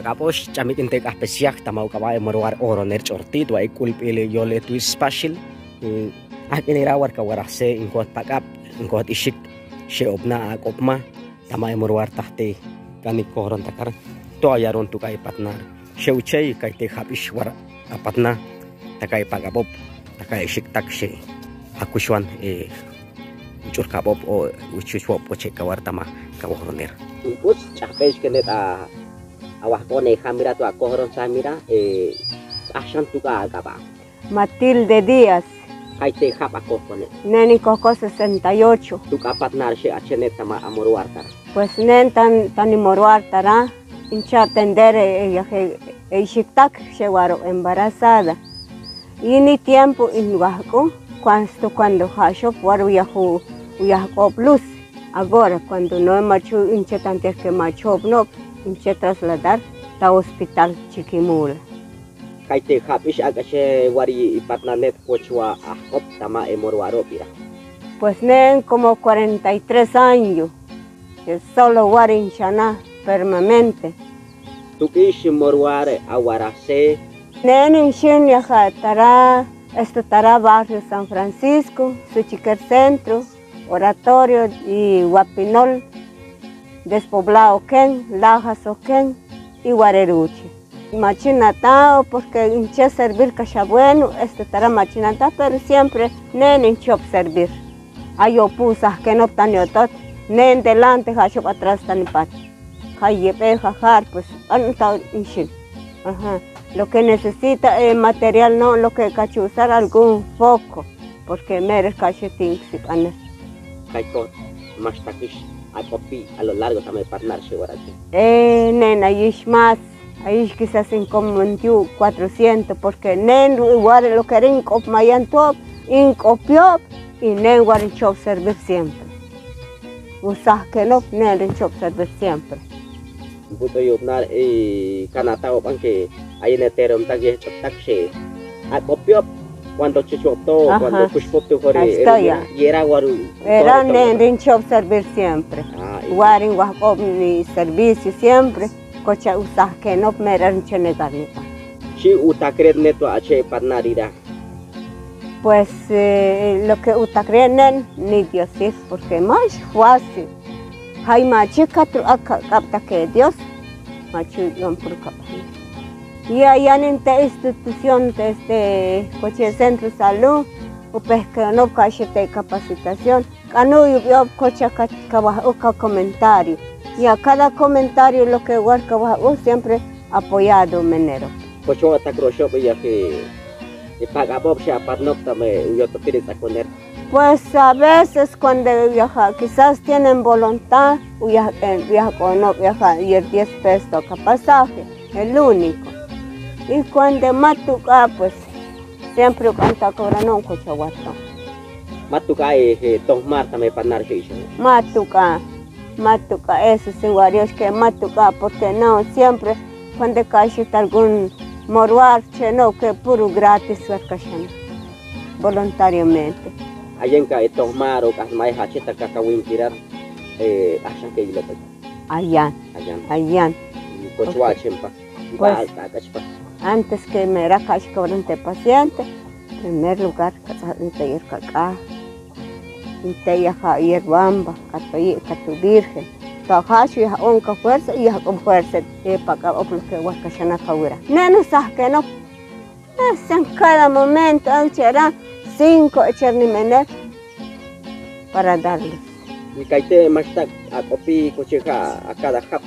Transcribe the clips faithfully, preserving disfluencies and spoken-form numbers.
Kaposh, ch'amik inte k'ahpes yak tama uk'aba'e Moruar Oronel Ch'orti, tua ik'ulb'il Yolet Wis Spaxil. Ak'in ira warka warajse, inkoht pak'ab, inkoht ixik, xe'opna ak'opma tama Moruar tajti, kanik koron takar, to ayarun tuk'a ipatnar. Xeuchey kayte jap'ix war apatna, takay pak'ab'ob, takay ixiktak, xe'akuxwan, e, uch'ur kab'ob o uchuxwob k'oche kawar tama kaworonel. Inkuts ch'ajp'ex kenet a awajk'one ja mira, to akoron ja mira, e, k'axan tuk'a ak'ab'a. Matilde Díaz. Kayte jab' akojkone. Neni kojko sesenta y ocho. Tuk'a patnar xe'achenet tama amoruar tara. Pues neni tan, tani moruar tara, incha atender e, e, e ixiktak, xe'awarob embarazada. Ini tiempo in wajk'u, cuando, cuando ja'axob war uyaj, uyajk'ob luz. Agora, cuando no mach'u, inche tantier que mach'ob no, inche trasladar ta hospital Chiquimula. Kayte jap'ix ak'axe war ipatnanet, koch wa ajk'ob tama e moruarob ira. Pues neni como cuarenta y tres años, que solo warin xana firmemente. Tuk'ix moruar awarajse. Neni nixin yaja tara, este tara barrio San Francisco, Suchiquer Centro, Oratorio y Huapinol, Despoblado ken, Lajas ken, y Wareruchi. Machinatao, porque inche servir kaxa bueno, este tara machinata, pero siempre neni inchop servir. Ayo pu sajkenob tani otot, neni delante ja'axob atrás tani pat. Kay yeb'e jajar, pues, antaw inxin. Ajá. Lo que necesita, eh, material, no, lo que kachi usar algún foco, porque mero kachi tinksi b'aner. Kay kot maxtakix ak'opi a lo largo tama e patnar xe'awaraki. Eh, neni ayix más, ayix quizás in como veintiún, cuatrocientos, porque neni war lo que rin k'op mayan tob, in k'opiob, y neni war inchop servir siempre. Usajkenob neni rin chop servir siempre. But'o yopnar, eh, kanatao b'an que ayen e teromtak, yejch'optak, xe'ak'opiob cuando chuchopto, cuando kuxpopto, jori, yera war u, yera neni rin chop servir siempre. Warin wajk'ob ni servicio siempre, kocha usajkenob mero rin chenegar ni b'an. Chi utakrel neto ache patnar ira. Pues, eh, lo que utakrel neni, ni Dios sir, porque max fácil. Jay machi katru aka k'ab'take Dios, machi yon puro k'ab'a. Y ayan inte institución, este, koche centro salud, upejkenob kaxite capacitación. K'anuyub yob kocha ka, kawaj u ka comentario. Y a cada comentario lo que war kawaj u siempre apoyado menero. Koch wa takroxob yaje, e pak'abob xe'apatnok tama e uyototir its'akoner. Pues a veces cuando yaja quizás tienen voluntad, uyaj, uyajk'onob yaja yer diez pesos ka pasaje, el único. Y cuando ma tuk'a, pues siempre uk'an ta cobrano kocha watto. Ma tuk'a e, e tojmar tama e patnar xe'ixan. Ma tuk'a, ma tuk'a, eso sí, warios que ma tuk'a, porque no, siempre cuando kaxi ta algún moruar, che, no, que puro gratis war kaxan, voluntariamente. Ayan ka e tojmar o ka ma e jachi ta kakawintirar, e, axan ke ilotay. Ayan. Ayan. Ayan. Koch wa achempa. Pues, antes que mera kaxi ka waran te paciente, primer lugar, kats'aj inte yer kak'a. Inte yaja yer bamba, katu yi, katu virgen. To jaxu yaja un ka fuerza, yaja un fuerza, e pak'abob lo que war kaxan kawira. Nenu sajkenob. Pues en cada momento, anchera cinco echer ni mener para darles. Y kayte maxtak ak'opi koche ja a cada jab,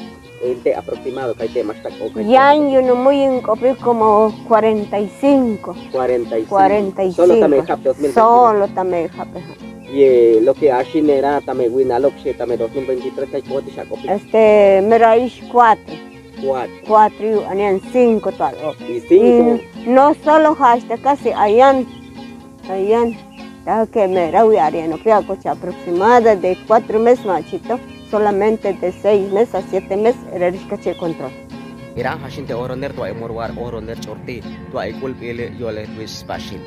inte aproximado kayte maxtak o kayte. Yan yu numuy in k'opi como cuarenta y cinco. Cuarenta y cinco. Cuarenta y cinco. Solo tama e jab dos mil veintitrés. Solo tama e jab, ajá. Y, eh, lo que axinera tama e winalok xe tama e dos mil veintitrés kay koti xak'opi. Este, mera ix cuatro. Cuatro. Cuatro yu, ayan cinco to al'o. Y cinco. Y no solo hasta casi ayan, ayan. Ta ke mera wi ariano, pia kocha aproximada de cuatro meses machito, solamente de seis meses a siete meses, era rishka che control. Ira, hashinte oronel tua e moruar oronel ch'orti, tua e k'ulb'il Yolet Wis Spaxil.